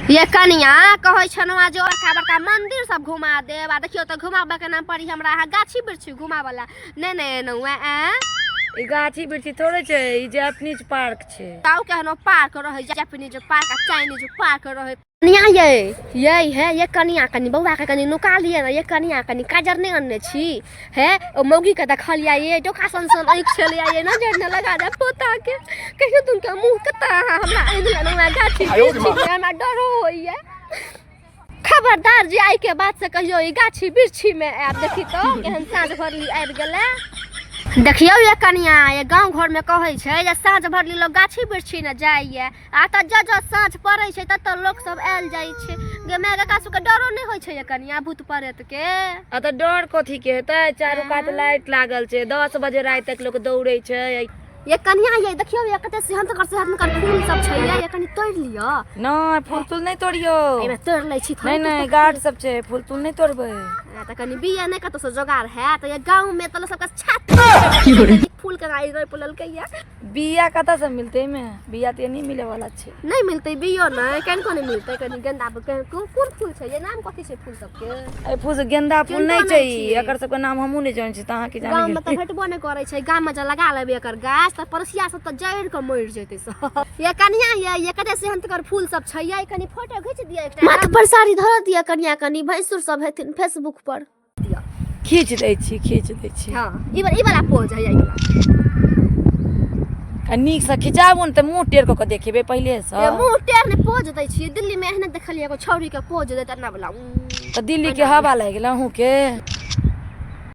ये कनिया कहै छलहुँ जे बड़का बड़का मंदिर सब घुमा देब आ देखियौ तऽ घुमाबऽ के नाम पर ई हमरा अहाँ गाछी वृक्षी घुमाबऽ ला नहि ने एलहुँ हेँ। ई गाछी वृक्षी थोड़े छै, ई जापानीज पार्क छै। ताऊ केहनो पार्क रहै, जापानीज पार्क आ चाइनीज पार्क रहै। कनिया ये ये हे ये कनिया, कनि बौआ के कनि नुका लिअ ने। ये कनिया, कनि काजर नहि अनने छी? हे, ओ मौगी के देखलियै ये, डोका सन सन आँखि छलैया ये, नजर ने लगा दे पोता के। कहियो तुमके मुँह कतऽ अहाँ हमरा आनि लेलहुँ गाछी वृक्षी, हमरा डरो होइया। खबरदार जे आइ के बाद से कहियो ई गाछी वृक्षी में आयब। देखी तो केहन साँझ भरली आबि गेलै। देखियौ ये कनिया, ये गाँव घर में कहै छै जे साँझ भरली लोग गाछी वृक्षी ने जाइए, आ तऽ जँ जँ साँझ पड़ै छै ततऽ लोक सब आयल जाइ छै। गे माय, काका सबके डरो नहि होइ छै ये कनिया, भूत प्रेत के? आ तऽ डर कथी के हेतै? चारू कात लाइट लागल छै, 10 बजे राति तक लोक दौड़ै छै। ये कनिया ये, देखियौ ये कते सेहन्तगर सेहन्तगर फूल सब छै ये, ये कनि तोड़ि लिअ। नहि, फूल तूल नहि तोड़ियौ। एहिमे तोड़ि लै छी। नहि नहि, गार्ड सब छै, फूल तूल नहि तोड़बै। तऽ कनि बिया नहि कतौसँ जोगाड़ हैत? ये गाँवमे तऽ लोक सबके छाती फूल के गाछ रोपि लेलकै ये। बिया कतऽ से मिलतै? एहिमे बिया तऽ नहि मिले वाला छै। नहि मिलतै बियो? नहि, कनिको नहि मिलतै? कनि गेंदा कोन फूल छै ये? नाम कथी छै फूल सबके? एहि फूल से गेंदा फूल नहि छै ई, एकर सबके नाम हमहूँ नहि जानै छी, तऽ अहाँ की जानै? गाँवमे तऽ भेटबो नहि करै छै। गाममे जे लगा लेबै एकर गाछ तऽ पड़ोसिया सब तऽ जड़ि कऽ मरि जेतै सब। ये कनिया ये, ये कते सेहन्तगर फूल सब छै ये, कनि फोटो घीच दिअ एकटा। माथ पर साड़ी धरऽ दिअ कनिया, कनि भैंसुर सब हेथिन फेसबुक पर। खींच दै छी, खींच दै छी। हँ, ई वाला, ई वाला पोज है, ई वाला। आ नीकसँ खिचाबू ने तऽ मुँह टेढ़ कऽ कऽ देखेबै पहिलेसँ। ए, मुँह टेढ़ ने, पोज दै छियै। दिल्ली मे एहने देखलियै एगो छौड़ी के पोज दैत एना वाला। तऽ दिल्लीके हवा लागि गेल अहूँके।